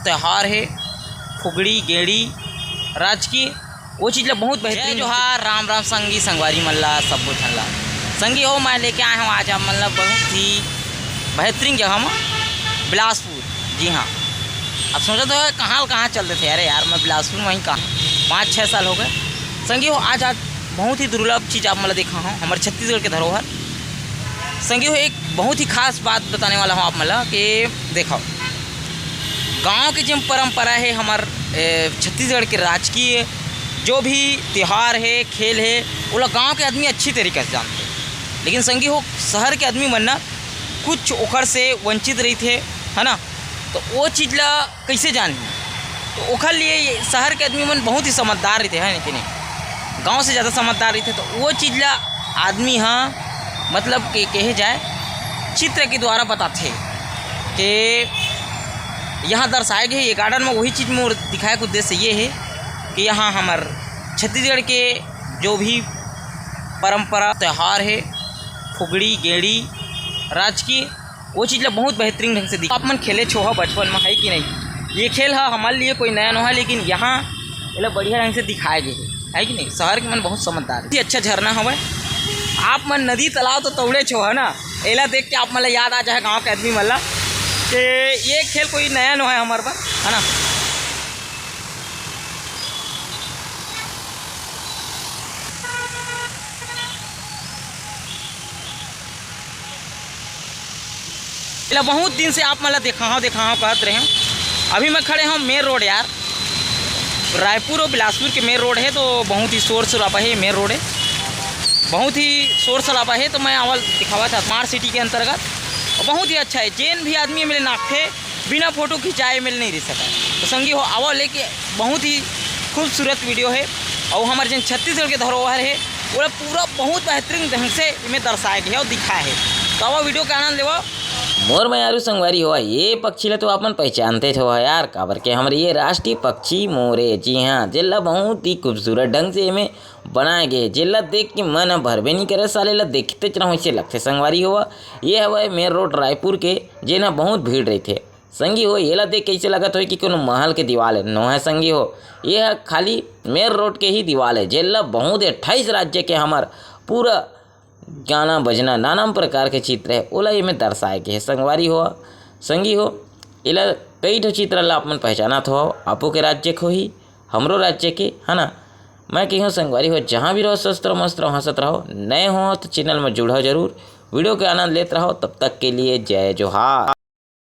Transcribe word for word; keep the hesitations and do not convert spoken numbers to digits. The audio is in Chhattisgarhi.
त्योहार हे फुगड़ी गेड़ी राजकीय, वो चीज़ ला बहुत बेहतरीन। जय जोहार, राम राम संगी संगवारी मन ला, सब्बो झन ला। संगी हो, मैं लेके आए हूँ आज आप मन ला बहुत ही बेहतरीन जगह में, बिलासपुर। जी हाँ, अब सोचत हो कहाँ कहाँ चल देथे। अरे यार, मैं बिलासपुर में ही कहाँ, पाँच छः साल हो गए। संगी हो, आज आज बहुत ही दुर्लभ चीज़ आप मन ला देखा हूँ, हमारे छत्तीसगढ़ के धरोहर। संगी हो, एक बहुत ही खास बात बताने वाला हूँ आप मन ला कि देखो, गांव के जेन परंपरा हे हमर, ए, छत्तीसगढ़ के राजकीय जो भी त्योहार हे, खेल हे, ओला गांव के आदमी अच्छी तरीका से जानथे। लेकिन संगी हो, शहर के आदमी मन ना कुछ ओखर से वंचित रहिथे, है ना? तो वो चीज़ ला कइसे जानही? तो ओखर लिए ये शहर के आदमी मन बहुत ही समझदार रहिथे, है कि नहीं? गांव से ज़्यादा समझदार रहिथे। तो वो चीज़ ला आदमी ह, मतलब के कहे जाए, चित्र के द्वारा बताथे कि यहाँ दर्शाए गए हे। ये गार्डन में वही चीज़ मोर दिखाए के उद्देश्य ये हे कि यहाँ हमर छत्तीसगढ़ के जो भी परंपरा, त्यौहार हे, फुगड़ी, गेड़ी, राजकीय, वो चीज़ ला बहुत बेहतरीन ढंग से दिखा। आप मन खेले छो हो बचपन में, है कि नहीं? ये खेल ह हमारे लिए कोई नया नोहे, लेकिन यहाँ एला बढ़िया ढंग से दिखाए गए हे, है कि नहीं? शहर के मन बहुत समझदार हे। अच्छा झरना हवय, आप मन नदी तालाब तो तौड़े छो, है ना? एला देख के आप मन ला याद आ जाए गाँव के आदमी मन ला कि ये खेल कोई नया नोहे हमारे बर, है ना? एला बहुत दिन से आप मन ला देखाहूँ, देखाहूँ कहत रहे हूँ। अभी मैं खड़े हूँ मेन रोड यार, रायपुर और बिलासपुर के मेन रोड हे, तो बहुत ही शोर शराबा हे, मेन रोड हे, बहुत ही शोर शराबा हे। तो मैं आवल दिखावा था स्मार्ट सिटी के अंतर्गत, और बहुत ही अच्छा हे। जेन भी आदमी मेले नाकथे, बिना फोटो खिंचाए मेले नहीं रह सकय। तो संगी हो, आवा लेके बहुत ही खूबसूरत वीडियो हे, और हमारे जन छत्तीसगढ़ के धरोहर हे, ओला पूरा बहुत बेहतरीन ढंग से इमे दर्शाए गए हे और दिखाए हे। तो आवा वीडियो के आनंद लेवा। मोर मयारू संगवारी हो, ये पक्षी ला तो आप मन पहचानते हो यार, काबर के हमर ये राष्ट्रीय पक्षी मोर हे। जी हाँ, जेला बहुत ही खूबसूरत ढंग से एमे बनाए गए हे, जेला देख के मन ह भरबे नहीं करे, साले ला देखते रहूँ ऐसे लगथे संगवारी हो। ये हवय मेन रोड रायपुर के, जेन ह बहुत भीड़ रहिथे। संगी हो, एला देख कइसे लगत होही कि कोनो महल के दीवाल हे? नोहे संगी हो, ये ह खाली मेन रोड के ही दीवाल हे, जेला बहुत अट्ठाईस राज्य के हमर पूरा गाना बजना नाना प्रकार के चित्र हे, ओला एमे दर्शाए गे हे। संगवारी हो, संगी हो, एला कई ठो चित्र ला आप मन पहचानत हो, आपो के राज्य के होही, हमरो राज्य के, है ना? मैं कहियो संगवारी हो, जहाँ भी रहो स्वस्थ रहो, मस्त रहो, हंसत रहो। नए हो तो चैनल में जुड़ो जरूर, वीडियो के आनंद लेत रहो। तब तक के लिए जय जोहार।